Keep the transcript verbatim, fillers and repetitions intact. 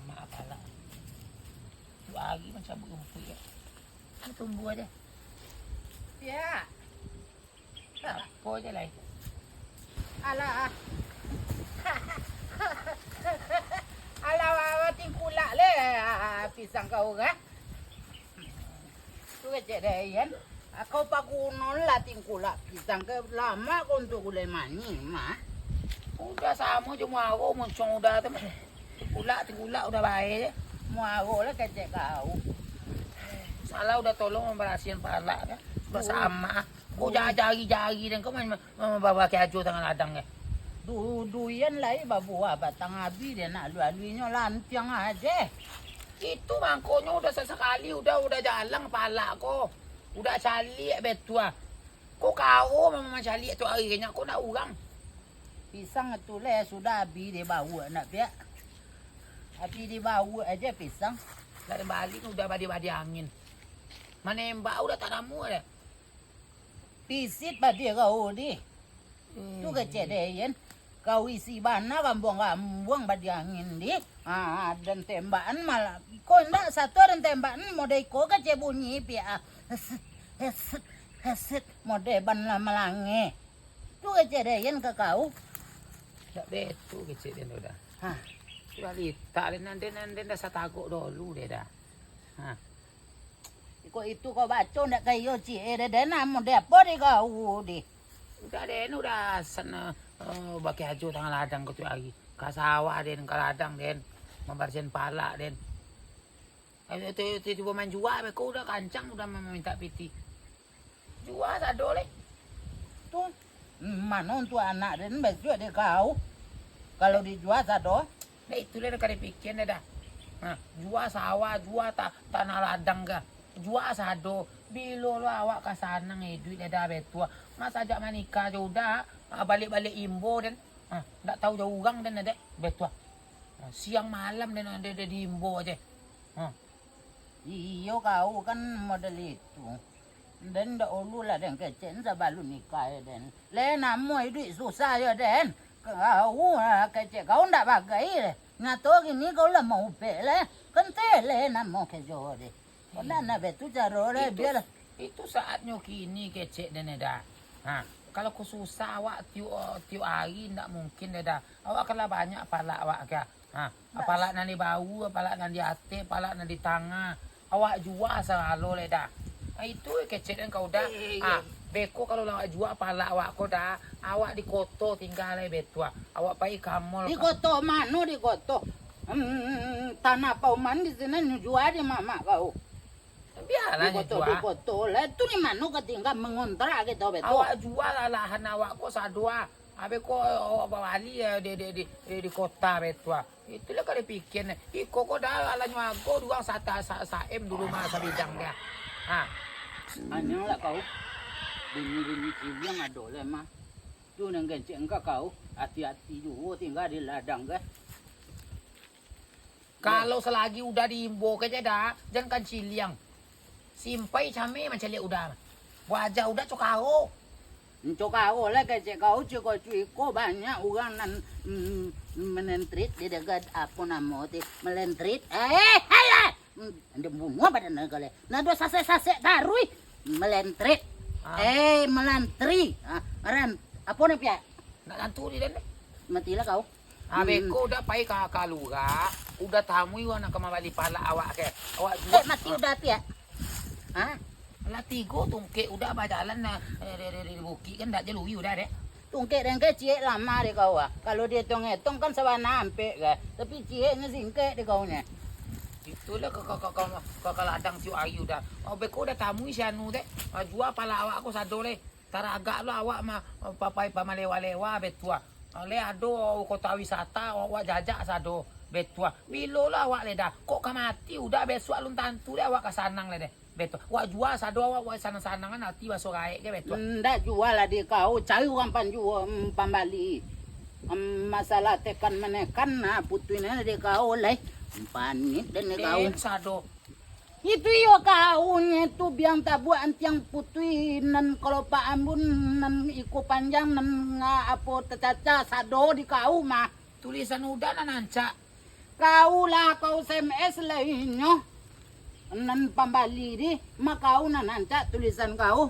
Mak apalah. Tu hari macam rumpuik ya. Tumbuh aja. Ya. Apo je lai? Alah. Alah, tingkulak le, pisang kau kan? Tu kecek dek Ian. Kau paguno lah tingkulak pisang ke lama kau untuk gulai manih mah. Udah samo je muaro muncung udah tu. Tingkulak, tingkulak udah bae je. Muaro lah kecek kau. Salah udah tolong mambarasihan palak kan. Udah sama. Kau jari-jari dan kau main Mama bawa ke ajo tangah ladang eh. Du-, duian lai babuah batang abi deh, nak alui-aluinyo lantiang aje. Itu mangkonyo udah sasakali, udah, udah jalang palak ko. Udah caliak betua. Ko kau mama mancaliak tu ari nyo, ko nak urang. Pisang tu leh sudah abi deh bawa nak piak. Abi deh bawa aje pisang. Dari balik udah badi-badi angin. Manembak udah tak namo deh. Pisit badia kau di. Tu kecek deh, Yen. Kau isi bana kambuang-kambuang badia angin di. Ha, dan tembakan malah. Kau ndak satu dan tembakan model iko kecek bunyi piak. Heset, heset, heset. Model ban lah malange. Tu kecek deh, Yen, ke kau. Dak betu kecek den tu dah. Ha. Sudah litak den, den, den dah satagok dolu deh dah. Ha. Iko itu kau baco ndak ka iyo ciek eh, den, namo deh apo deh kau deh. Udah den, udah asan, eh, baki ajo tangah ladang ko tu ari. Ka sawah den, ka ladang den, mambarasihan palak den. Eh, tu, tu, tu, cubo manjua, beko udah kancang, udah mamintak piti. Jua sado leh. Tu, mano untuak anak den basuak dek kau, kalau dijua sado? Nah, itulah nan ka dipikia, dah. Nah, jua sawah, jua ta-, tanah ladang, kah. Jua sado. Bilo lo awak ka sanang iduik, dah, betua. Masa jak manikah jo udah, ah, baliak-baliak imbo, den. Ah, ndak tahu jo urang, den, dek, betua. Ah, siang malam, den, den, den diimbo aje. Ah. Iyo, kau kan model itu. Den dahulu lah den kecek sabalun nikah yo den. Leh namo iduik susah yo den. Kau, ah, kecek kau ndak bagai leh. Nyato kini kau lah maupek leh. Kenteh leh namo kejo deh. Kau ndak nak betu caro leh, bialah. Itu saatnyo kini kecek den dah. Ha, kalau ko susah awak tiok, tiok ari ndak mungkin deh dah. Awak kan lah banyak palak awak ka. Ha, palak nan di bahu, palak nan di ateh, palak nan di tangah. Awak jua sagalo leh dah. Ha, itu kecek den kau dah. Ha, beko kalau lah awak jua palak awak ko dah, awak di koto tingga leh betua. Awak pai ka mall. Di koto mano di koto? Hmm, tanah pauman di sinan nyo jua di mamak kau. Bialah nyo jua. Di koto, di koto leh. Tu di mano ka tingga mangontrak kito betua? Awak jua lah lahan awak ko sado ah. Abih ko awak babali ah di, di, di, di, di kota betua. Itulah ka dipikia. Iko ko dah alanyo ago duang sata sa, sa M dulu mah sabidang dia. Ha. Anyo lah kau. Bunyi-bunyi ciliang ado lah mah. Tu nan kencek engka kau. Ati-ati juo tingga di ladang kah. Kalau salagi udah diimbo kecek dah, jan kanciliang. Simpai cameh mancaliak udah. Wajah udah cokaro. Cokaro lah kecek kau, ciko cuiko banyak urang nan, mm, menentrit di dekat apo namo ti, melentrit. Eh, alah! Mm, ande bunuh badan kau leh. Nado sasek-sasek taruih. Melentrit. Ah. Eh, melantri. Ah, ran-, apo ni piak? Nak tantu di den deh. Matilah kau. Abih ko udah pai ka, ka lurah, udah tamui urang nan ka mambali palak awak ke. Awak jua. Kek mati udah piak. Ha? Lah tigo tungkek udah bajalan nah, eh, di, di, di bukik kan ndak jalui udah deh. Tungkek den ke ciek lama deh kau ah. Kalau dietong-etong kan sabana ampek ke. Tapi cieknyo singkek deh kau nyo. Itulah ka, ka, ka, ka, ka, ka ladang tiok ari udah. Abih ko udah tamui si anu deh. Ah, jua palak awak ko sado leh. Taragak lo awak ma-, papai pamalewa-lewa betua. Leh ado kota wisata, awak jajak sado betua. Bilo lo awak leh dah. Kok ka mati udah, besuak alun tantu deh awak ka sanang leh deh. Betua. Awak jua sado awak, awak sanang-sanangan ati baso gaek ke betua. Ndak jua lah di kau, cari urang panjua, mm, pambali. Mm, masalah tekan menekan, nah, putuih nah di kau leh. Panit den di kau. Den sado. Itu iyo kau nyo tu biang tabuak antiang putuih nan kalopak ambun nan iko panjang nan nga-, apo tacaca sado di kau mah. Tulisan udah nan rancak. Kau lah kau S M S lai nyo. Nan pambali di, ma kau nan rancak tulisan kau.